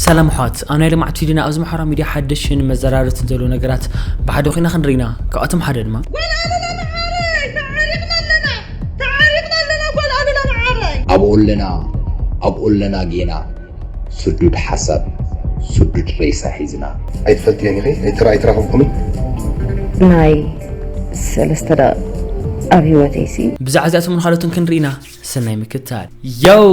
ሰላም ኣሕዋት፣ ኣብ ናይ ልምዓት ቪድዮና ኣብዚ ማሕበራዊ ሚድያ ሓደሽን መዘራረብትን ዘለዉ ነገራት ብሓደ ኮይና ክንርኢና። ካብኣቶም ሓደ ድማ ጓል ኣሉላ መዓረይ፣ ተዓሪቕና ኣለና፣ ተዓሪቕና ኣለና ጓል ኣሉላ መዓረይ። ኣብኡ ኣለና፣ ኣብኡ ኣለና ጌና፣ ስዱድ ሓሳብ፣ ስዱድ ሬሳ ሒዝና። ኣይትፈልጥዮን ኢኺ? ኣይትራ-፣ ኣይትራኸብኩምን? ናይ ሰለስተ ደቂቕ ኣብ ህይወተይሲ። ብዛዕባ እዚኣቶምን ካልኦትን ክንርኢና። ሰናይ ምክትታል። ዮው!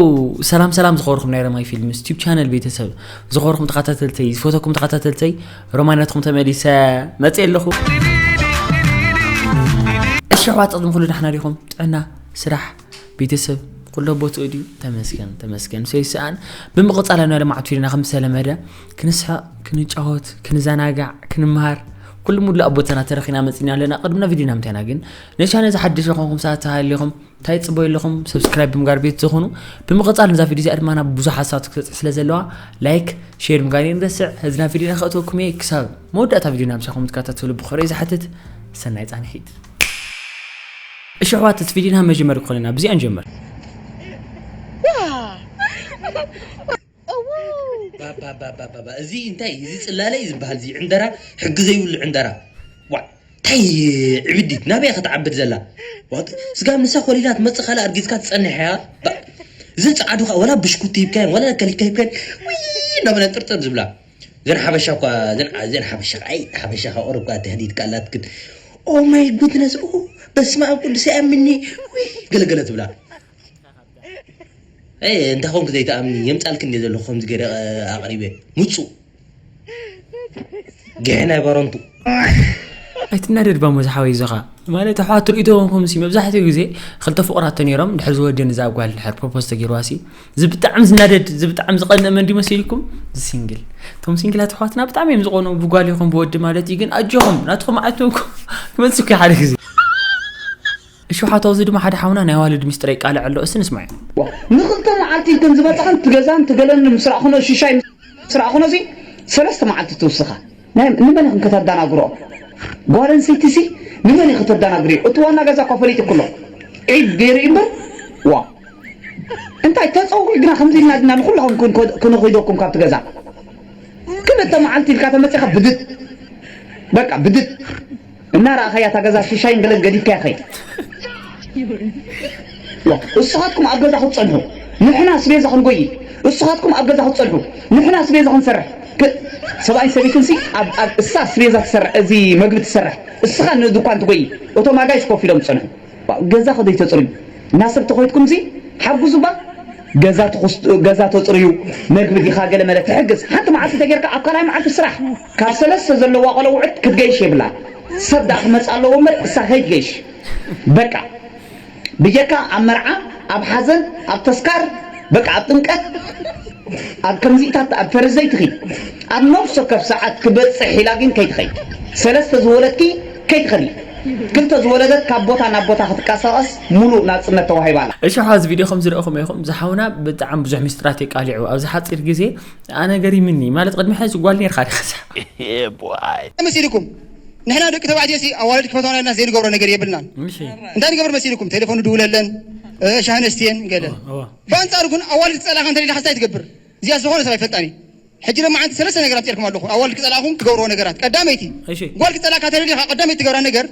ሰላም ሰላም ዝኸበርኩም ናይ ረማይ ፊልምስ ዩቱብ ቻነል ቤተሰብ፣ ዝኸበርኩም ተኸታተልተይ፣ ዝፈተኩም ተኸታተልተይ፣ ሮማይ ናትኩም ተመሊሰ መፅእ ኣለኹ። እሺ ኣሕዋት፣ ቅድሚ ኩሉ ደሕና ዲኹም? ጥዕና፣ ስራሕ፣ ቤተሰብ ኩሎ ቦትኡ ድዩ? ተመስገን ተመስገን። ሰይሰኣን ብምቕፃል ኣብ ናይ ልምዓት ቪድዮና ከም ዝተለመደ ክንስሕቕ፣ ክንጫወት፣ ክንዘናጋዕ፣ ክንመሃር ኩሉ ሙሉእ ኣብ ቦታና ተረኺና መፂና ኣለና። ቅድምና ቪድዮና ምንታይና ግን ነሻነ ዝሓድሽ ዝኾንኩም ሰባት ተሃሊኹም እንታይ ትፅበዩ ኣለኹም? ሰብስክራይብ ብምግባር ቤት ዝኾኑ። ብምቕፃል ነዛ ቪድዮ እዚኣ ድማ ናብ ብዙሕ ሓሳባት ክትበፅሕ ስለ ዘለዋ ላይክ፣ ሼር ምግባር የንረስዕ። ህዝና ቪድዮና ከእትወኩም እየ። ክሳብ መወዳእታ ቪድዮና ምሳኹም ትከታተሉ ብኽብሪ ዝሓትት። ሰናይ ፃንሒት። እሺ ኣሕዋት፣ እቲ ቪድዮና መጀመሪ ክኾነና ብዚኣ ንጀምር። ባባባባባ፣ እዚ እንታይ እዚ ፅላለ እዩ ዝበሃል? እዚ ዕንደራ፣ ሕጊ ዘይብሉ ዕንደራ። ዋ እንታይ ዕብዲት ናበይ እያ ክትዓብድ ዘላ? ዋ፣ ስጋ ምሳ ኮሊላ ትመፅእ ካልእ ኣርጊፅካ ትፀንሕ እያ። ባ- እዘን ፀዓዱ ከዓ ወላ ብሽኩቲ ሂብካየን ወላ ከሊካ ሂብካየን ውይ እንዳበላ ጥርጥር ዝብላ። እዘን ሓበሻ እኳ እዘን እዘን ሓበሻ ኣይ ሓበሻ ካብ ኦሮብ ከዓ ተህዲድ ቃላት ግን ኦ ማይ ጉድነስ ኦ በስመ ኣብ ቅዱስ ያምኒ ውይ ገለገለ ትብላ። እንታይ ኮንክ ዘይትኣምኒ የምፃልክ እንደ ዘለኹ ከምዚ ገይረ ኣቕሪበ ምፁ ግሕናይ ባረንቱ። ኣይትናደድ ባሞ ዝሓወይ፣ ዞኻ ማለት ኣሕዋት ትርእይቶ ኮንኩም ሲ መብዛሕትኡ ግዜ ክልተ ፍቑራት ነይሮም፣ ድሕር ዝወደን እዛ ጓል ድሕር ፕሮፖዝ ተገይርዋ ሲ እዚ ብጣዕሚ ዝናደድ እዚ ብጣዕሚ ዝቐንእ መን ድዩ መሲልኩም? እዚ ሲንግል። እቶም ሲንግላት ኣሕዋትና ብጣዕሚ እዮም ዝቐንኡ ብጓል ይኹን ብወዲ ማለት እዩ። ግን ኣጆኹም ናትኩም መዓልቲ እውን ክመፅእ እኮ እዩ ሓደ ግዜ። እሺ ሓታው እዚ ድማ ሓደ ሓውና ናይ ኣዋልድ ሚስጥር የቃልዕ ኣሎ፣ እስቲ ንስማዕ። ንኽልተ መዓልቲ እንትን ዝበፅሐን ትገዛን ትገለን ምስ ረእኹኖ ሽሻይ ምስ ረእኹኖ እዚ ሰለስተ መዓልቲ ትውስኻ። ናይ ንመን ኢኽን ከተዳናግሮ? ጓል ኣንስተይቲ ሲ ንመን ኢኺ ተዳናግሪ? እቲ ዋና ገዛ እኳ ፈሊጡ ኩሎ ዒብ ገይሩ እዩ እምበር። ዋ እንታይ ተፀውዒ ግና ከምዚ ኢልና ድና ንኩላኹም ክን- ክንኺደኩም ካብቲ ገዛ ክልተ መዓልቲ ኢልካ ተመፂኻ ብድድ በቃ ብድድ እናረኣኻያ እታ ገዛ ሽሻይን ገለን ገዲፍካያ ኸይድ። ዋ፣ እስኻትኩም ኣብ ገዛ ክትፀንሑ ንሕና ኣስቤዛ ክንጎይ፣ እስኻትኩም ኣብ ገዛ ክትፀንሑ ንሕና ኣስቤዛ ክንሰርሕ። ክ- ሰብኣይ ሰበይትን ሲ ኣብ ኣብ እሳ ኣስቤዛ ትሰርሕ፣ እዚ መግቢ ትሰርሕ፣ እስኻ ንድኳን ትጎይ፣ እቶም ኣጋይሽ ኮፍ ኢሎም ዝፀንሑ። ዋ፣ ገዛ ከ ዘይተፅርዩ እና ሰብ ተኾይትኩም ሲ ሓግዙ ባ። ገዛ ትኹስ- ገዛ ተፅርዩ፣ መግቢ ዲኻ ገለ መለ ትሕግዝ። ሓንቲ መዓልቲ ተጌርካ ኣብ ካልኣይ መዓልቲ ስራሕ። ካብ ሰለስተ ዘለዋ ቆለውዕት ክትገይሽ የብላ። ሰብ ደኣ ክመጽእ ኣለዎ እምበር እሳ ከይትገይሽ። በቃ ብጀካ ኣብ መርዓ፣ ኣብ ሓዘን፣ ኣብ ተስካር፣ በቃ ኣብ ጥምቀት፣ ኣብ ከምዚኢታት ኣብ ፈረስ ዘይትኺድ። ኣብ ነፍሲ ወከፍ ሰዓት ክበጽሕ ኢላ ግን ከይትኸይድ። ሰለስተ ዝወለድኪ ከይትኸዲ። ክልተ ዝወለደት ካብ ቦታ ናብ ቦታ ክትንቀሳቐስ ሙሉእ ናጽነት ተዋሂባ ኣላ። እሺ ሓዚ ቪድዮ ከም ዝረእኹም ኢኹም ዝሓውና ብጣዕሚ ብዙሕ ሚስጥራት የቃሊዑ ኣብዚ ሓፂር ግዜ ኣነ ገሪምኒ ማለት ቅድሚ ሕዚ ጓል ነርካ ዲኻ መሲልኩም ንሕና ደቂ ተባዕትዮ ሲ ኣዋልድ ክፈትዋና ኢልና ዘይንገብሮ ነገር የብልናን እንታይ ንገብር መሲልኩም ቴሌፎን ድውለለን ሻህነስትየን ገለ ብኣንፃሩ ግን ኣዋልድ ክፀላኻ እንተሊላ ክስታይ ትገብር እዚኣ ዝኾነ ሰብ ኣይፈልጣን እዩ ሕጂ ለማዓንቲ ሰለስተ ነገር ኣምፅልኩም ኣለኹ ኣዋልድ ክፀላኹም ትገብርዎ ነገራት ቀዳመይቲ ጓል ክፀላካ ተደሊኻ ቀዳመይቲ ትገብራ ነገር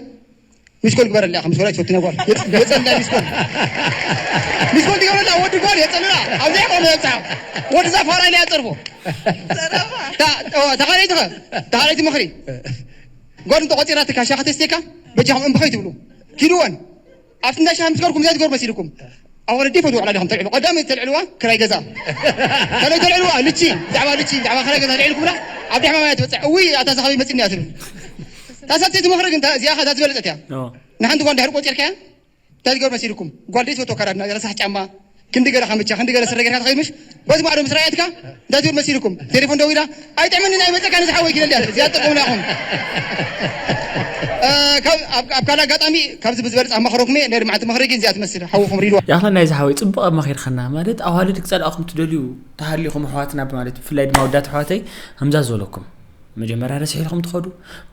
ሚስኮል ግበረላ ኢኻ ሚስኮል ኣይትፈቱ ነበር የፀልላ ሚስኮል ሚስኮል ትገብረላ ወዲ ጓል የፀልላ ኣብዚኣ ቆመ የብፅሓ ወዲ ዛ ፋራ ኢለ ያፀርፎ ተኻለይቲ ኸ ተኻለይቲ ምኽሪ ጓል እንተቆፂራትካ ሻኻ ተስቴካ በጃኹም እምብኸይ ትብሉ ኪድወን ኣብቲ እንዳ ሻሃ ምስ ገርኩም እንታይ ትገብሩ መሲልኩም ኣብ ወለዲ ፈትዎ ዕላሊ ከም ተልዕሉ ቀዳመይቲ ተልዕልዋ ክራይ ገዛ ካልኣይ ተልዕልዋ ልቺ ብዛዕባ ልቺ ብዛዕባ ክራይ ገዛ ተልዕልኩምላ ኣብ ድሕማ ማያ ትበፅሕ እውይ ኣታ ዝኸበይ መፂኒ እያ ትብል ታሳብቲ ትመኽሪ ግን እዚኣ ከ እዛ ዝበለፀት እያ ንሓንቲ ጓል ድሕሪ ቆፂርካያ እንታይ ትገብር መሲልኩም ጓል ደይ ትፈትወካ ዳ ረሳሕ ጫማ ክንዲ ገለ ካምቻ ክንዲ ገለ ስረ ጌርካ ትኸይድ ምሽ በዚ ማዕዶ ምስ ረኣየትካ እንታይ ትብል መሲልኩም ቴሌፎን ደዊላ ኣይጥዕመኒ ናይ መፀካ ንዝሓወይ ኪነልያ እዚኣ ትጠቀሙላ ኢኹም ኣብ ካልእ ኣጋጣሚ ካብዚ ብዝበልፅ ኣማኽረኩም እየ ናይ ልምዓት ምኽሪ ግን እዚኣ ትመስል ሓውኹም ሪድዋ ያኸ ናይ ዝሓወይ ፅቡቕ ኣማኺርኸና ማለት ኣዋልድ ክፀልኣኹም ትደልዩ ተሃሊኹም ኣሕዋትና ማለት ብፍላይ ድማ ወዳት ኣሕዋተይ ከምዛ ዝበለኩም መጀመርያ ረሲሕልኩም ትኸዱ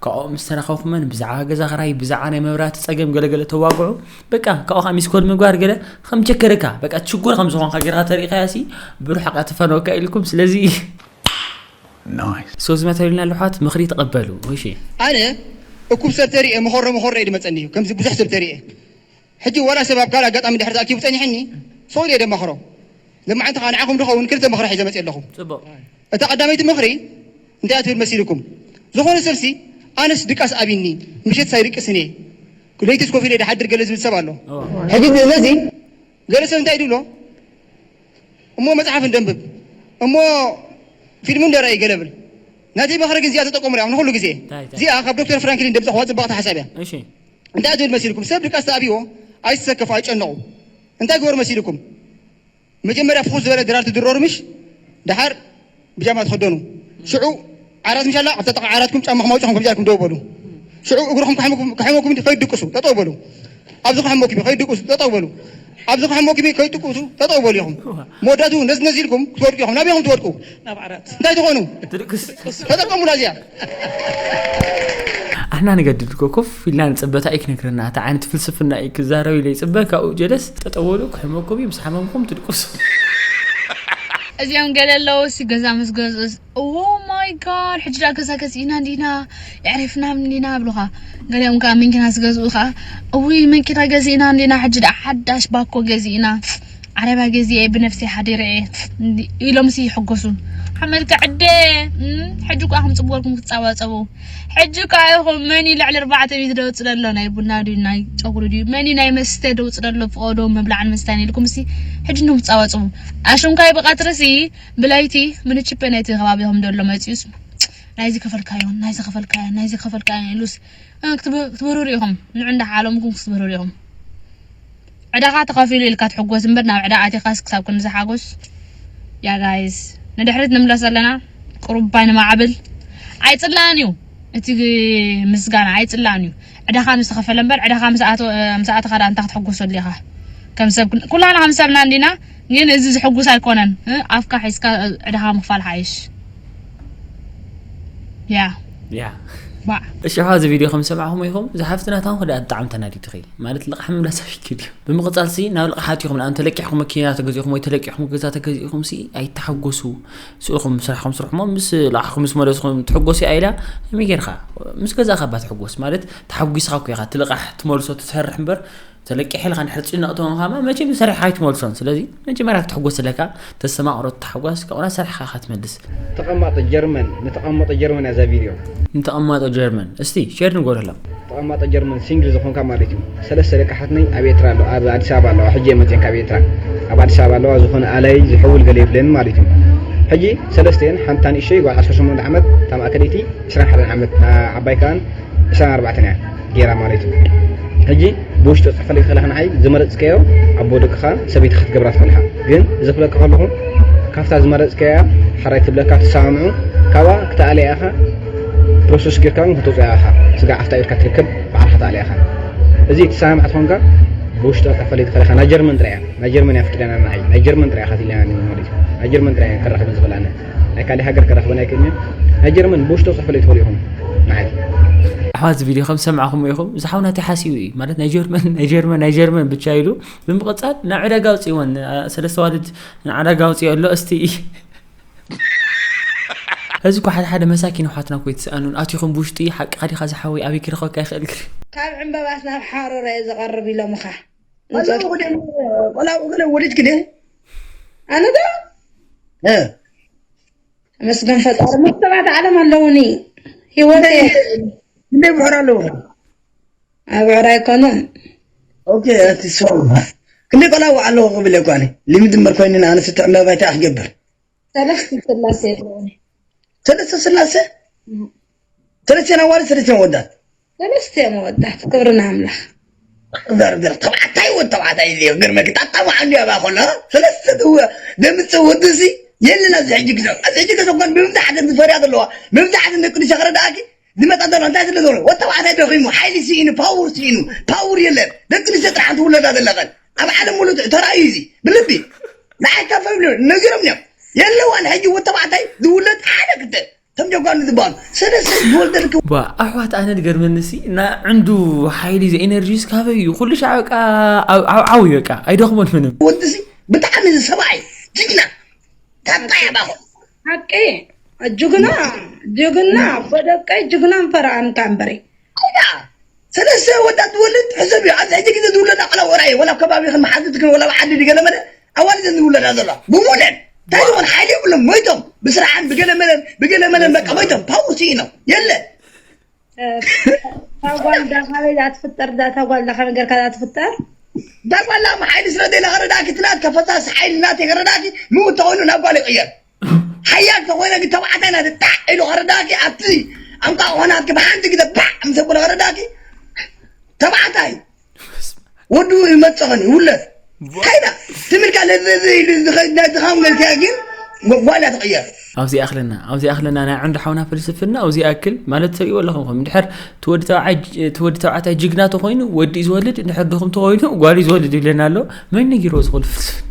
ካብኦም ምስ ተራኸብኩመን ብዛዕባ ገዛ ክራይ ብዛዕባ ናይ መብራህቲ ፀገም ገለገለ ተዋግዑ በቃ ካብኡ ከዓ ሚስኮል ምግባር ገለ ከም ቸከረካ በቃ ሽጉር ከም ዝኾንካ ጌርካ ተሪእካያ ሲ ብሩሓቃ ትፈነወካ ኢልኩም ስለዚ ሶ ዝመተልና ልሓት ምኽሪ ተቐበሉ። እሺ። ኣነ እኩብ ሰብ ተሪኤ፣ መኸሮ መኸሮ እዩ ዝመፀኒ እዩ። ከምዚ ብዙሕ ሰብ ተሪኤ። ሕጂ ዋላ ሰብ ኣብ ካልእ ኣጋጣሚ ድሕር ተኣኪቡ ፀኒሐኒ፣ ሰው እየ ደማኽሮ። ለማዓንቲ ከዓ ንዓኹም ድኸውን ክልተ ምኽሪ ሒዘ መፅእ ኣለኹ። እታ ቀዳመይቲ ምኽሪ እንታይ እያ ትብል መሲልኩም? ዝኾነ ሰብሲ ኣነስ ድቃስ ኣብኒ፣ ምሸት ሳይድቅስን እየ፣ ለይትስ ኮፍ ኢለ ድሓድር ገለ ዝብል ሰብ ኣሎ። ሕጂ ነዚ ገለ ሰብ እንታይ ድብሎ? እሞ መጽሓፍ እንደንብብ፣ እሞ ፊልም እንደራይ ገለ ብል። ናተይ ምኽሪ ግን እዚኣ ተጠቀሙላ እዮም ንኹሉ ግዜ። እንታይ፣ እንታይ? እዚኣ ካብ ዶክተር ፍራንክሊን ደምጻኹዋ ጽብቕቲ ሓሳብ እያ። እሺ። እንታይ ትብል መሲልኩም? ሰብ ድቃስ ተኣብይዎ ኣይትሰከፉ፣ ኣይጨነቑ። እንታይ ግበሩ መሲልኩም? መጀመርያ ፍኹስ ዝበለ ድራር ትድረሩ ምሽ፣ ደሓር ብጃማ ትኸደኑ። ሽዑ ዓራት ምሽ ኣላ፣ ኣብታ ጥቓ ዓራትኩም ጫማኹም ኣውጺኹም ከምዚ ኣልኩም ደው በሉ። ሽዑ እግርኹም ከሕመኩም፣ ከሕመኩም ከይትድቅሱ፣ ጠጠው በሉ። ኣብዚ ከሕመኩም እዩ፣ ከይትድቅሱ፣ ጠጠው በሉ። ኣብዚ ከሕመኩም እዩ፣ ከይትድቅሱ፣ ጠጠው በሉ ኢኹም። መወዳእትኡ ነዚ ነዚ ኢልኩም ክትወድቁ ኢኹም። ናበይ ኢኹም ትወድቁ? ናብ ዓራት። እንታይ ትኾኑ? ትድቅስ። ተጠቀሙላ እዚኣ። ኣሕና ንገድድ እኮ ኮፍ ኢልና ንጽበ፣ እንታይ እዩ ክነግረና? እቲ ዓይነት ፍልስፍና እዩ ክዛረብ ኢለ ይጽበ፣ ካብኡ ጀለስ ጠጠው በሉ፣ ክሕመኩም እዩ፣ ምስ ሓመምኩም ትድቅሱ። እዚኦም ገለ ኣለዉ ሲ ገዛ ምስ ገዝኡስ፣ "Oh my God፣ ሕጂ ደኣ ገዛ ገዚእና እንዲና፣ የዕሪፍና እንዲና" ይብሉኻ። ገሊኦም ከኣ መኪና ዝገዝኡ ከኣ፣ "እውይ መኪና ገዚእና እንዲና፣ ሕጂ ደኣ ሓዳሽ ባኮ ገዚእና፣ ዓረብያ ገዚኤ ብነፍሰይ ሓዲረ እየ" እንዲ-፣ ኢሎም ሲ ይሕጎሱ። ሓመድካ ዕደ፣ እም፣ ሕጂ እኳ ከም ጽቡቕ ጌርኩም ክትጻባጸቡ። ሕጂ እኳ ኢኹም መን እዩ ልዕሊ ኣርባዕተ ሚእቲ ደውጽእ ዘሎ ናይ ቡና ድዩ ናይ ጨጉሪ ድዩ? መን እዩ ናይ መስተ ደውጽእ ዘሎ ፍቖዶ መብላዕን መስታን ኢልኩም ሲ ሕጂ እንዲኹም ትጻባጸቡ። ኣሽንኳይ ብቐትሪ ሲ ብለይቲ ምንችፔ ናይቲ ከባቢኹም ደሎ መጺኡስ፣ "ናይዚ ከፈልካዮን፣ ናይዚ ከፈልካዮን፣ ናይዚ ከፈልካዮን" ኢሉስ፣ እ፣ ክትበ-፣ ክትበርሩ ኢኹም። ንዑ እንዳሓለምኩም ክትበርሩ ኢኹም። ዕዳኻ ተኸፊሉ ኢልካ ትሕጎስ እምበር፣ ናብ ዕዳ ኣቲኻስ ክሳብ ክንዚ ሓጎስ? ያ ጋይስ፣ ንድሕሪት ንምለስ ኣለና። ቁሩባይ ንማዕብል። ኣይጽላእን እዩ። እቲ ምስጋና ኣይጽላእን እዩ። ዕዳኻ ምስ ተኸፈለ እምበር፣ ዕዳኻ ምስ ኣተ-፣ ምስ ኣተኻ ደኣ እንታይ ክትሕጎሰሉ ኢኻ? ከም ሰብ ኩን-፣ ኩላና ከም ሰብና እንዲና፣ ግን እዚ ዝሕጉስ ኣይኮነን። እ፣ ኣፍካ ሒዝካ ዕዳኻ ምኽፋል ሓይሽ። ያ። ያ። ባዕ። እሺ፣ ኣሕዋት፣ እዚ ቪድዮ ከም ዝሰማዕኹም ኢኹም፣ እዛ ሓፍትና ታንኩ ደኣ ብጣዕሚ ተናዲድኺ። ማለት፣ ልቓሕ ምምላስ ኣቢኪ ድዩ? ብምቕጻል ሲ፣ ናብ ልቓሓት ኢኹም፣ ንኣብነት፣ ተለቂሕኩም መኪና ተገዚእኹም ወይ ተለቂሕኩም ገዛ ተገዚእኹም ሲ፣ ኣይተሓጎሱ። ስእኹም ስራሕኩም ስርሑ እሞ፣ ምስ ልቓሕኩም ምስ መለስኹም ትሕጎሱ እያ ኢላ፣ ከመይ ጌርካ? ምስ ገዛእካ እባ ትሕጎስ። ማለት፣ ተሓጒስኻ እኮ ኢኻ፣ እቲ ልቓሕ ትመልሶ ትሰርሕ እምበር፣ ተለቂሐ ኢልካ እንድሕር ትጭነቕ ተኾንካ፣ መቸም ሰሪሕካ ኣይትመልሶን። ስለዚ፣ መጀመርያ ክትሕጎስ ኣለካ፣ ተስተማቕሮ፣ ተሓጓስ፣ ካብኡ ሰሪሕካ ኢኻ ትመልስ። ተቐማጦ ጀርመን፣ ንተቐማጦ ጀርመን እያ እዛ ቪድዮ። ንተቐማጦ ጀርመን፣ እስቲ ሼር ንገረሎም። ተቐማጦ ጀርመን ሲንግል ዝኾንካ ማለት እዩ። ሰለስተ ደቂ ሓትነይ ኣብ ኤርትራ ኣለዋ፣ ኣብ ኣዲስ ኣበባ ኣለዋ። ሕጂ እየ መፅኤን ካብ ኤርትራ። ኣብ ኣዲስ ኣበባ ኣለዋ፣ ዝኾነ ኣላይ ዝሕውል ገለ የብለንን ማለት እዩ። ሕጂ ሰለስተ እየን፣ ሓንታ ንእሽተይ ጓል ዓሰርተ ሸሞንተ ዓመት፣ እታ ማእከለይቲ ዕስራን ሓደን ዓመት፣ እታ ዓባይ ከኣን ዕስራን ኣርባዕተን እያ ገይራ ማለት እዩ። ሕጂ ብውሽጢ ጽሕፈለይ ከለኻ ንዓይ ዝመረጽካዮ ኣቦ ደቅኻ ሰበይትኻ ክትገብራ ትኽእል ኢኻ። ግን እዚ ክብለካ ከለኹ ካብታ ዝመረጽካያ ሕራይ ትብለካ ትሰማምዑ፣ ካብኣ ክትኣልያ ኢኻ፣ ፕሮሰስ ጌርካ እውን ከተውጽኣ ኢኻ። ስጋዕ ኣፍታ ኢድካ ትርከብ ባዕልኻ ትኣልያ ኢኻ። እዚ ትሰማምዕ ትኾንካ ብውሽጢ ጽሕፈለይ ትኽእል ኢኻ። ናይ ጀርመን ጥራይ እያ። ናይ ጀርመን እያ ፍቂዳና ንዓይ። ናይ ጀርመን ጥራይ እያ ከፊላና ማለት እዩ። ናይ ጀርመን ጥራይ እያ ከራኽበን ዝኽእላና። ናይ ካልእ ሃገር ከራኽበን ኣይክእልን እዩ። ናይ ጀርመን ብውሽጢ ጽሕፈለይ ትኽእሉ ኢኹም። ንዓይ። ኣሕዋት፣ እዚ ቪድዮ ከም ዝሰማዕኹም ኢኹም። እዚ ሓው ናተይ ሓሲቡ እዩ። ማለት ናይ ጀርመን፣ ናይ ጀርመን፣ ናይ ጀርመን ብቻ ኢሉ ብምቕጻል ናብ ዕዳጋ ኣውጽእወን። ኣ፣ ሰለስተ ኣዋልድ ናብ ዕዳጋ ኣውጽኦ ኣሎ። እስቲ እዚ እኮ ሓደ ሓደ መሳኪን ኣሕዋትና እኮ ይትስኣኑን። ኣቲኹም ብውሽጢ ሓቅኻ ዲኻ ዝሓወይ? ኣበይ ክረኽበካ ይኽእል ግን? ካብ ዕምበባስ ናብ ሓሮራ እዩ ዝቐርብ ኢሎምኻ። ቆልዓ ወደ-፣ ቆልዓ ወገለ ወሊድኪ ደ? ኣነ ዶ? እ። ተመስገን ፈጣሪ፣ ምስ ሰባት ዓለም ኣለውኒ። ህይወት እየ። ክንደይ ብዕር ኣለዎ? ኣብ ዕር ኣይኮኑን። ኦኬ፣ እቲ ሰው። ክንደይ ቆልዓ ኣለዎ ክብል እኮ ኣነ። ሊሚት እምበር ኮይኑና፣ ኣነ ስቲ ዕምበባ እንታይ ክገብር? ሰለስተ ስላሴ ኣለውኒ። ሰለስተ ስላሴ? እም። ሰለስተ ኣዋልድ፣ ሰለስተ ወዳት? ሰለስተ እዮም ወዳት። ክብሪ ንኣምላኽ። ዘር፣ ዘር፣ ተባዕታይ ወድ ተባዕታይ እዩ። ግርመ ክጣጣም ዓንዲ ኣባ ኮሎ። ሰለስተ ደው-፣ ደምጽ ወድሲ የለን ኣብዚ ሕጂ ግዜ። ኣብዚ ሕጂ ግዜ እኮ ብምንታይ ሓደን ዝፈርያ ዘለዋ? ብምንታይ ሓደን ደቂ ኣንስትዮ ክረዳእኪ? ዝመጣ ዘሎ እንታይ ስለ ዘሎ? ወድ ተባዕታይ ደኺሙ፣ ሓይሊ ስኢኑ፣ ፓወር ስኢኑ፣ ፓወር የለን። ደቂ ኣንስትዮ ጥራሕ ትውለዳ ዘለኸን። ኣብ ዓለም ሙሉእ ተራእዩ እዚ። ብልቢ። ንዓይ ካብ ፈብሎ ነጊሮም እዮም። የለዋን ሕጂ ወድ ተባዕታይ ዝውለድ ሓደ ክልተ። ከም ጀጓኑ ዝበሃሉ ሰለስተ ዝወልደልክ። ባ፣ ኣሕዋት፣ ኣነ ዝገርመኒ ሲ፣ ና ዕንዱ ሓይሊ ዘ ኤነርጂስ ካበይ እዩ? ኩሉ ሻዕ በቃ ዓው፣ ዓው፣ ዓው እዩ በቃ። ኣይደኽሞን ምንም። ወዲ ሲ ብጣዕሚ ሰብኣይ ጅግና። ታባይ ኣባኹ። ሓቂ። ጅግና ጅግና በደቀይ ጅግና እንፈራኣን ካንበሬ። ኣይዳ ሰለስተ ወዳት ትወልድ ሕሰብ እዩ። ኣብዚ ሕጂ ግዜ ዝውለዳ ቆላ ወራይ ወላ ከባቢ ክንሓትት ግን ወላ ብዓዲ ድገለመለ ኣዋልድ ዝውለዳ ዘሎ ብሞደል እንታይ ዝኾን ሓይሊ የብሎም። ሞይቶም ብስራሕን ብገለመለን ብገለመለን በቃ ሞይቶም ፓውር ስኢኖም የለ ታጓል ዳኻበይ ዳትፍጠር ዳታጓል ዳኻ ነገር ካዳትፍጠር ዳጓላ ሓይሊ ስለ ዘይለ ከረዳኪ ትናት ከፈሳስ ሓይሊ ናት ከረዳኪ ምውት ተኾይኑ ናብ ጓል ይቕየር። ሓያል ተኾይነ ግን ተባዕታይ ናት ጣዕ ኢሉ ከረዳኪ ኣብቲ ኣምጣ ኾናትኪ ብሓንቲ ግዜ ባዕ ምስ ኣበለ ከረዳኪ ተባዕታይ ወዱ ይመፀኸኒ ውለድ ካይዳ ትምልካ ለዘዘ ኢሉ ዝኸድ ናይ ድኻም ገልክያ ግን ጓል እያ ትቕየር። ኣብዚ ኣኽለና ኣብዚ ኣኽለና ናይ ዓንዲ ሓውና ፍልስፍና ኣብዚ ኣክል ማለት ትርእይዎ ኣለኹም ከም ድሕር ትወዲ ተባዕታይ ጅግና ተኾይኑ ወዲ እዩ ዝወልድ እንድሕር ድኹም ተኾይኑ ጓል እዩ ዝወልድ ይብለና ኣሎ። መን ነጊርዎ ዝኾነ ፍልስፍና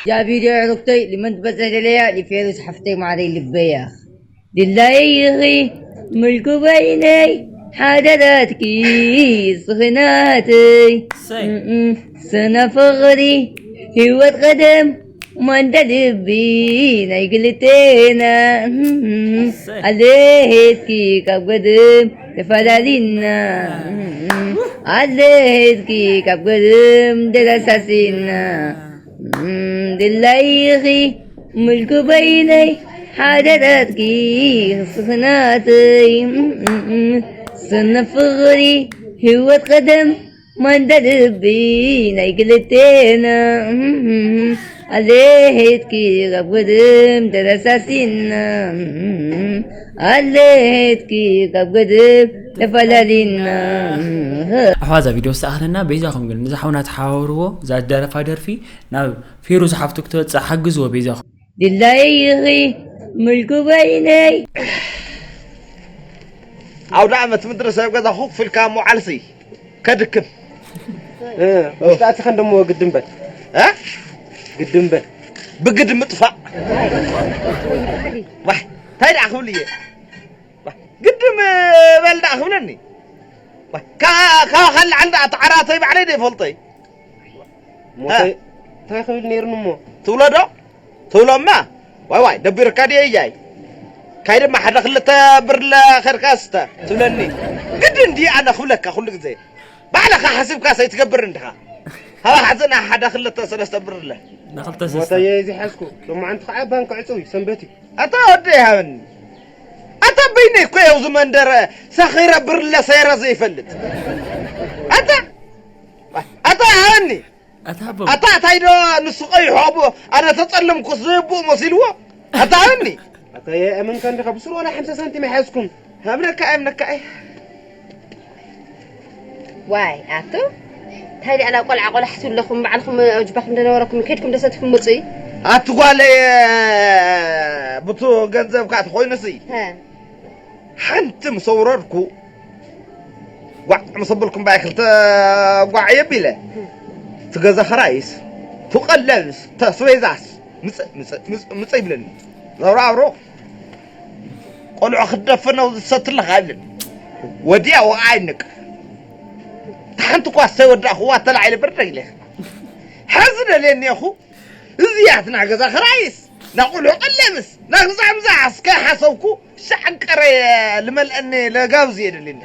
ጃ ቪድዮ ዕሩክተይ ልመን ትበፅሕ ደለያ ሊፌሩስ ሓፍተይ ማዕረይ ልበያ ድላየይ ኢኺ ምልኩ በይነይ ሓደራትኪ እስኺ ናተይ ስነ ፍቕሪ ህይወት ቐደም ማንዳ ልቢ ናይ ክልቴና ኣለሄትኪ ካብ ገድም ተፈላሊና ኣለሄትኪ ካብ ገድም ደላሳሲና ድላይኺ ምልኩ በይነይ ሓደራትኪ እስኺ ናተይ ስነ ፍቕሪ ህይወት ቐደም ማንዳ ልቢ ናይ ክልቴና ኣለሄትኪ ካብ ገድም ተረሳሲና ኣለሄትኪ ካብ ገድም ተፈላሊና ኣሕዋዛ ቪድዮ ዝተኣኽለና በይዛኹም ግን ንዛ ሓውና ተሓባብርዎ እዛ ደረፋ ደርፊ ናብ ፌሩዝ ሓፍቱ ክትበፅእ ሓግዝዎ በይዛኹም ድላይኺ ምልኩ በይነይ ኣውደ ዓመት ምድሪ ሰብ ገዛ ኮፍ ኢልካ ምውዓልሲ ከድክም ውሽጣትኸ እንደሞ ግድም በል እ? ግድም በል ብግድ ምጥፋእ ዋይ እንታይ ደኣ ክብል እየ ዋይ፣ ግድም በል ደኣ ክብለኒ ዋይ፣ ካ- ካብ ካልዓል ደኣ ተዓራተይ ባዕለይ ደ ይፈልጦይ ሞተይ እንታይ ክብል ነይሩኒ እሞ ትብሎ ዶ ትብሎማ ዋይ ዋይ ደቢርካ ድየ እያይ ካይ ድማ ሓደ ክልተ ብርለ ከድካ ስተ ትብለኒ ግድ እንዲ ኣነ ክብለካ ኩሉ ግዜ ባዕልኻ ሓሲብካ ሰይትገብር እንድኻ ሃባ ሓዘና ሓደ ክልተ ሰለስተ ብርለ ንኽልተ ሰስተ ሞተየ እዚ ሓዝኩ ሎማዓንቲ ከዓ ባንክ ዕፅው እዩ ሰንበት እዩ ኣታ ወደ ይሃበኒ ኣታ በይነይ እኮ የው ዝመንደረ ሰኺረ ብርለ ሰይረ ዘይፈልጥ ኣታ ኣታ ይሃበኒ ኣታ ኣቦ ኣታ እንታይ ዶ ንሱ ቀይሑ ኣቦ ኣነ ተጸለምኩ ዘይብኡ መሲልዎ ኣታ ሃበኒ ኣታ የእመንካ እንዲኻ ብስሩ ዋላ ሓምሳ ሳንቲም ኣይሓዝኩን ሃብነካ ኣምነካ ኣይ ዋይ ኣቶ እንታይ ደኣ ናብ ቆልዓ ቆላሕቲ ኣለኹም ባዕልኹም ኣጅባኹም እንደነበረኩም ከድኩም ደሰትኩም ምፁ እዩ ኣቲ ጓለየ ብቱ ገንዘብካ ተኾይኑሲ ሓንቲ ምስ ኣውረድኩ ጓዕ ምስ ኣበልኩም ባይ ክልተ ጓዕ የቢለ ትገዛ ኸራይስ ትቐለብስ ተስቤዛስ ምፀ ይብለኒ ዘብራብሮ ቆልዑ ክትደፍነው ዝሰትለኻ ይብለኒ ወዲያ ወቕዓ ይንቅ ሓንቲ ኳስ ተወዳእኽዋ ተላዒለ ብርደ ኢለ ሓዚ ደልየኒ እኹ እዚያትና ገዛ ኽራይስ ናቑልሑ ቀለምስ ናግዛምዛ እስከ ሓሰብኩ ሻዕንቀረ ልመልአኒ ለጋብዝ የደልኒ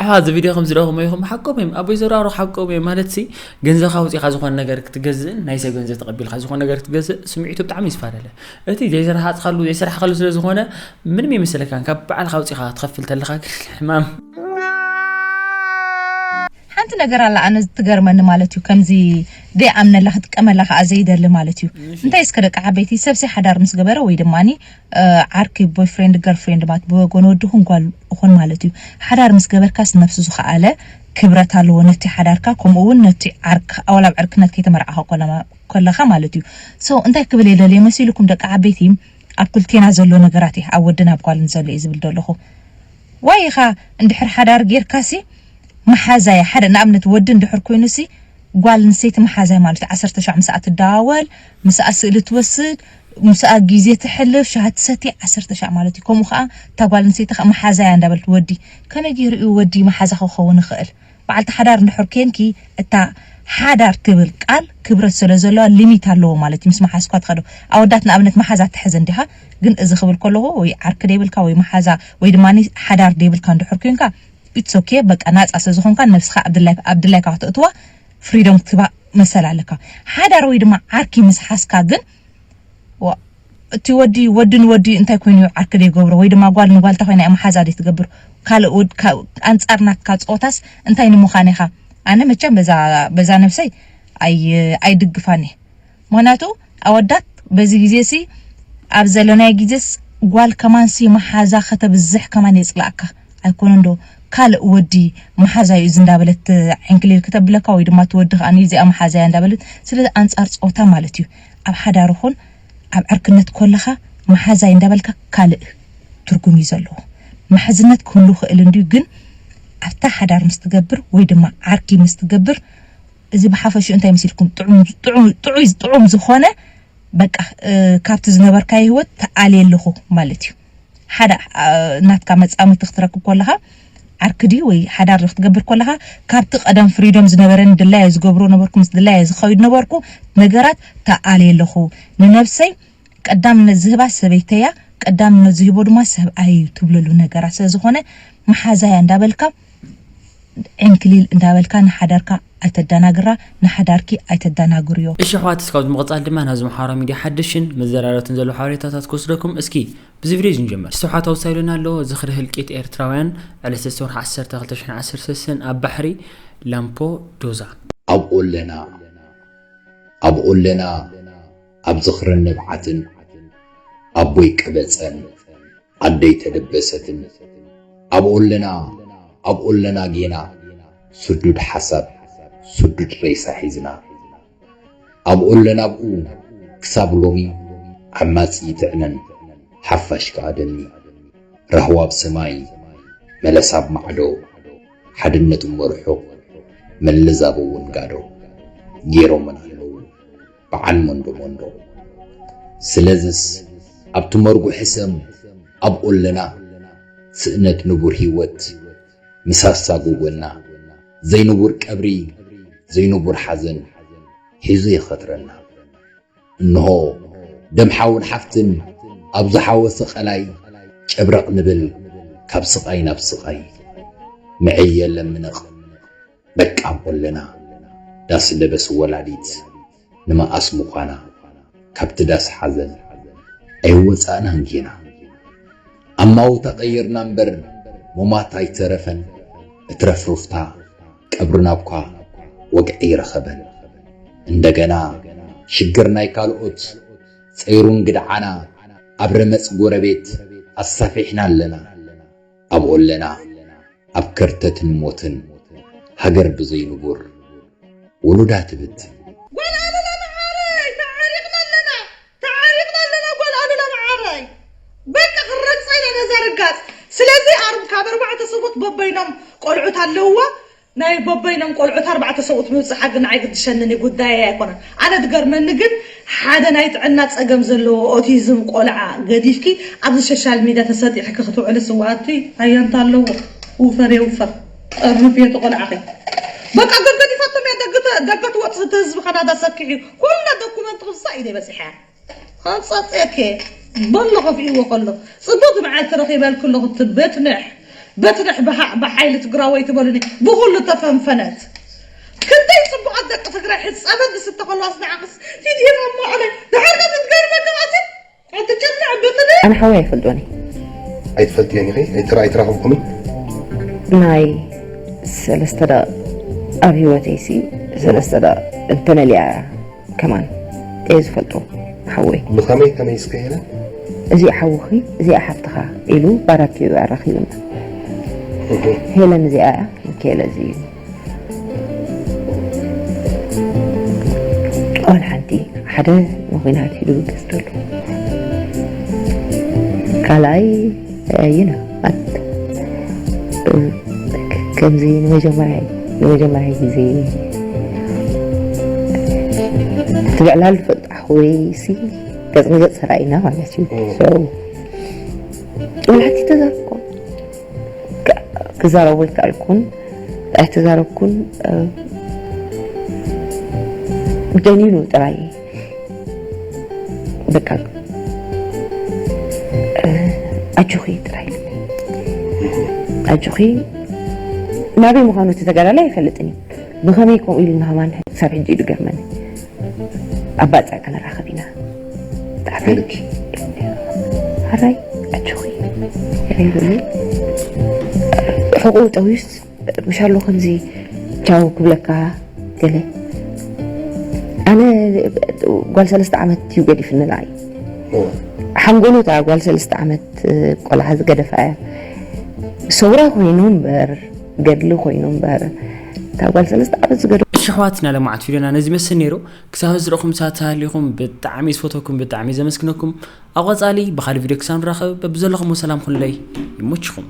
ኣሓ እዚ ቪድዮ ከም ዝረኹሞ ይኹም ሓቆም እዮም ኣቦይ ዘራሩ ሓቆም እዮም ማለት ሲ ገንዘብካ ውፂኻ ዝኾነ ነገር ክትገዝእን ናይ ሰብ ገንዘብ ተቐቢልካ ዝኾነ ነገር ክትገዝእ ስምዒቱ ብጣዕሚ ይዝፋለለ እቲ ዘይሰራሕኻሉ ዘይሰራሕኻሉ ስለ ዝኾነ ምንም የመስለካን ካብ በዓልካ ውፂኻ ትኸፍል ተለኻ ግን ሕማም ሓንቲ ነገር ኣላ ኣነ ትገርመኒ ማለት እዩ ከምዚ ደይ ኣምነላ ክጥቀመላ ከዓ ዘይደሊ ማለት እዩ እንታይ እስከ ደቂ ዓበይቲ ሰብሲ ሓዳር ምስ ገበረ ወይ ድማ ዓርኪ boyfriend girlfriend ማለት ብወገን ወዲ ኹን ጓል ኹን ማለት እዩ ሓዳር ምስ ገበርካስ ነብሱ ዝኸኣለ ክብረት ኣለዎ ነቲ ሓዳርካ ከምኡ እውን ነቲ ዓርክ ኣዋላብ ዕርክነት ከይተመርዓኸ ከለኻ ማለት እዩ so እንታይ ክብል የደልየ መሲልኩም ደቂ ዓበይቲ ኣብ ክልቴና ዘሎ ነገራት እየ ኣብ ወድን ኣብ ጓልን ዘሎ እየ ዝብል ዘለኹ ዋይኻ እንድሕር ሓዳር ጌርካሲ መሓዛያ ሓደ ንኣብነት ወዲ እንድሕር ኮይኑሲ ጓል ንሰይቲ መሓዛይ ማለት ዓሰርተ ሻዕ ምስኣ ትደዋወል ምስኣ ስእሊ ትወስድ ምስኣ ግዜ ትሕልፍ ሻሃ ትሰቲ ዓሰርተ ሻዕ ማለት እዩ ከምኡ ከዓ እታ ጓል ንሰይቲ ከዓ መሓዛያ እንዳበልት ወዲ ከመይ ገይሩ እዩ ወዲ መሓዛ ክኸውን ይኽእል በዓልቲ ሓዳር እንድሕር ኬንኪ እታ ሓዳር ትብል ቃል ክብረት ስለ ዘለዋ ሊሚት ኣለዎ ማለት እዩ። ምስ መሓዝኳ ትኸዶ ኣወዳት ንኣብነት መሓዛ ትሕዘ እንዲኻ፣ ግን እዚ ክብል ከለኹ ወይ ዓርኪ ደይብልካ ወይ መሓዛ ወይ ድማ ሓዳር ደይብልካ እንድሕር ኮንካ it's okay፣ በቃ ናፃ ስለ ዝኾንካ ነብስኻ ኣብ ድላይካ ክተእትዋ ፍሪዶም ክትባ መሰል ኣለካ። ሓዳር ወይ ድማ ዓርኪ ምስ ሓዝካ ግን እቲ ወዲ ወዲ ንወዲ እንታይ ኮይኑ ዓርኪ ደይገብሮ ወይ ድማ ጓል ንጓል እንታይ ኮይና መሓዛ ደይ ትገብር ካልእ ኣንፃር ናትካ ፀወታስ እንታይ ንምዃን ኢኻ? ኣነ መቸም በዛ ነብሰይ ኣይድግፋን እየ። ምክንያቱ ኣወዳት በዚ ግዜ ሲ ኣብ ዘለናይ ግዜስ ጓል ከማን ሲ መሓዛ ከተብዝሕ ከማን የፅላእካ ኣይኮነ እንዶ ካልእ ወዲ መሓዛ እዩ እዚ እንዳበለት ዕንክሊል ክተብለካ ወይ ድማ ትወዲ ከዓ እዚኣ መሓዛ እያ እንዳበለት ስለ ኣንፃር ፀወታ ማለት እዩ። ኣብ ሓዳር ኹን ኣብ ዕርክነት ኮለኻ መሓዛይ እንዳበልካ ካልእ ትርጉም እዩ ዘለዎ። መሕዝነት ክህሉ ክእል እንድዩ ግን ኣብታ ሓዳር ምስ ትገብር ወይ ድማ ዓርኪ ምስ ትገብር እዚ ብሓፈሽኡ እንታይ መሲልኩም ጥዑይ ጥዑም ዝኾነ በቃ ካብቲ ዝነበርካዮ ህይወት ተኣልየ ኣለኹ ማለት እዩ። ሓደ ናትካ መፃምድቲ ክትረክብ ከለኻ ዓርኪ ድዩ ወይ ሓዳር ክትገብር ከለኻ ካብቲ ቀደም ፍሪዶም ዝነበረኒ ድላየ ዝገብሮ ነበርኩ ምስ ድላየ ዝኸይድ ነበርኩ ነገራት ተኣልየ ኣለኹ። ንነብሰይ ቀዳምነት ዝህባ ሰበይተያ፣ ቀዳምነት ዝህቦ ድማ ሰብኣይ እዩ ትብለሉ ነገራት ስለ ዝኾነ መሓዛያ እንዳበልካ ዕንክሊል እንዳበልካ ንሓዳርካ ኣይተዳናግራ፣ ንሓዳርኪ ኣይተዳናግርዮ። እሺ ኣሕዋት፣ እስካብ ብምቕጻል ድማ ናብዚ ማሕበራዊ ሚድያ ሓድሽን መዘራረብትን ዘለዉ ሓበሬታታት ክወስደኩም። እስኪ ብዚ ቪድዮ እዚ ንጀምር። ዝተውሓት ኣውሳይሉና ኣሎ፣ ዝኽሪ ህልቂት ኤርትራውያን ዕለት ሰለስተ ወርሒ ዓሰርተ ክልተ ሽሕን ዓሰርተ ሰለስተን ኣብ ባሕሪ ላምፖዶዛ። ኣብ ኦለና ኣብ ኦለና ኣብ ዝኽርን ንብዓትን ኣቦይ ቀበጸን ኣደይ ተደበሰትን ኣብ ኦለና ኣብ ኦለና ጌና ስዱድ ሓሳብ ስዱድ ሬሳ ሒዝና ኣብ ኦለና ኣብኡ ክሳብ ሎሚ ዓማጺ ይጥዕነን ሓፋሽ ከኣ ደኒ ራህዋ ኣብ ሰማይ መለሳ ኣብ ማዕዶ ሓድነት እሞ ርሑቕ መለዛብ እውን ጋዶ ገይሮምን ኣለዉ በዓል መንዶ መንዶ። ስለዝስ ኣብቲ መርጉ ሕሰም ኣብ ኦለና ስእነት ንቡር ህይወት ምሳሳ ጎጎና ዘይንቡር ቀብሪ ዘይንቡር ሓዘን ሒዙ ይኸትረና። እንሆ ደም ሓውን ሓፍትን ኣብ ዝሓወሰ ቀላይ ጨብረቕ ንብል ካብ ስቓይ ናብ ስቓይ። ምዕይ የለን ምንቕ በቃ ኣብ ኦለና ዳስ ለበስ ወላዲት ንመኣስ ምዃና ካብቲ ዳስ ሓዘን ኣይወጻእናን ጌና። ኣማውታ ቀይርና እምበር ሙማት ኣይተረፈን እትረፍ ሩፍታ ቀብርና እኳ ወግዒ ኣይረኸበን። እንደገና ሽግር ናይ ካልኦት ጸይሩን ግድዓና ኣብ ረመጽ ጎረቤት ኣሳፊሕና ኣለና። ኣብ ኦለና ኣብ ከርተትን ሞትን ሃገር ብዘይ ንቡር ውሉዳ ትብትን። ጓል ኣሉላ መዓረይ ተዓሪቕና ኣለና ተዓሪቕና ኣለና ጓል ኣሉላ መዓረይ በቃ ክረግጻ ኢና ነዛ ርጋጽ። ስለዚ ካብ ኣርባዕተ ሰብኡት በበይኖም ቆልዑት ኣለውዋ ናይ በበይኖም ቆልዑት ኣርባዕተ ሰብኡት ምብጽሓ ግን ኣይግድሸንን እዩ ጉዳየይ ኣይኮነን። ኣነ ዝገርመኒ ግን ሓደ ናይ ጥዕና ጸገም ዘለዎ ኦቲዝም ቆልዓ ገዲፍኪ ኣብዚ ሸሻል ሚድያ ተሰጢሕኪ ክትውዕሊ ስውኣቲ ኣያንታ ኣለዎ። ውፈር የውፈር ጠርንፍ የቲ ቆልዓኺ በቃ ገገዲፋቶም እያ ደገ ትወፅእ እቲ ህዝቢ ካናዳ ሰኪሕ እዩ ኩላ ዶኩመንት ክሳ ኢደ በፂሐ ከፀፅየከ በሎ ከፍእዎ ከሎ ፅቡቅ መዓልቲ ረኺበልክ ኣለኹ እቲ በትንሕ በትንሕ ብሓይሊ ትግራወይ ትበሉኒ ብኩሉ ተፈንፈነት ክንደይ ፅቡቃት ደቂ ትግራይ ሕፃበት ዝስተ ከለዋስ ንዓኽስ ቲዲና ማዕረ ድሕር ክትገርመ ከማሲ ኣነ ሓወይ ኣይፈልጦን እየ። ኣይትፈልጥዮን ኢኺ? ኣይትራ- ኣይትራኸብኩምን? ናይ ሰለስተ ደቕ ኣብ ህይወተይሲ ሰለስተ ደቕ እንተመሊኣ እያ ከማን እየ ዝፈልጦ ሓወይ። ብኸመይ ከመይ እስከ ሄለን? እዚኣ ሓውኺ እዚኣ ሓፍትኻ ኢሉ ባራኪ እዩ ኣራኺቡና። እህ። ሄለን እዚኣ እያ፣ ሚካኤል እዚ እዩ። ኦል ሓንቲ ሓደ ንኹናት ሂዱ ገዝተሉ ካልኣይ ይና ኣት ከምዚ ንመጀመርያ ንመጀመርያ ግዜ እቲ ብዕላል ዝፈልጣ ወይ ሲ ገጽ ንገጽ ተራኢና ማለት እዩ። ሶ ወላቲ ተዛርቆ ክዛረቡ ኣይከኣልኩን ኣይተዛረብኩን። ደኒኑ ጥራይ በቃ ኣጆኺ ጥራይ ኣጆኺ ናበይ ምዃኑ እቲ ተጋዳላይ ኣይፈልጥን እዩ። ብኸመይ ከምኡ ኢሉ ንኸማን ክሳብ ሕጂ እዩ ዝገርመኒ። ኣብ ባጽዕ ክንራኸብ ኢና። ሓራይ ኣጆኺ ሕቁ ጠውዩስ ምሻሎ ከምዚ ቻው ክብለካ ገለ ኣነ ጓል ሰለስተ ዓመት እዩ ገዲፍኒ ንዓይ ሓንጎሉ እታ ጓል ሰለስተ ዓመት ቆልዓ ዝገደፋ እያ ሰውራ ኮይኑ እምበር ገድሊ ኮይኑ እምበር እታ ጓል ሰለስተ ዓመት ዝገደ ሽሕዋትና ለማዓት ቪድዮና ነዚ መስል ነይሩ ክሳብ ዝረኹም ሳት ተሃሊኹም ብጣዕሚ ዝፈተኩም ብጣዕሚ ዘመስግነኩም ኣብ ቐጻሊ ብኻሊ ቪድዮ ክሳብ ንራኸብ በብዘለኹም ሰላም ኩለይ ይሞችኹም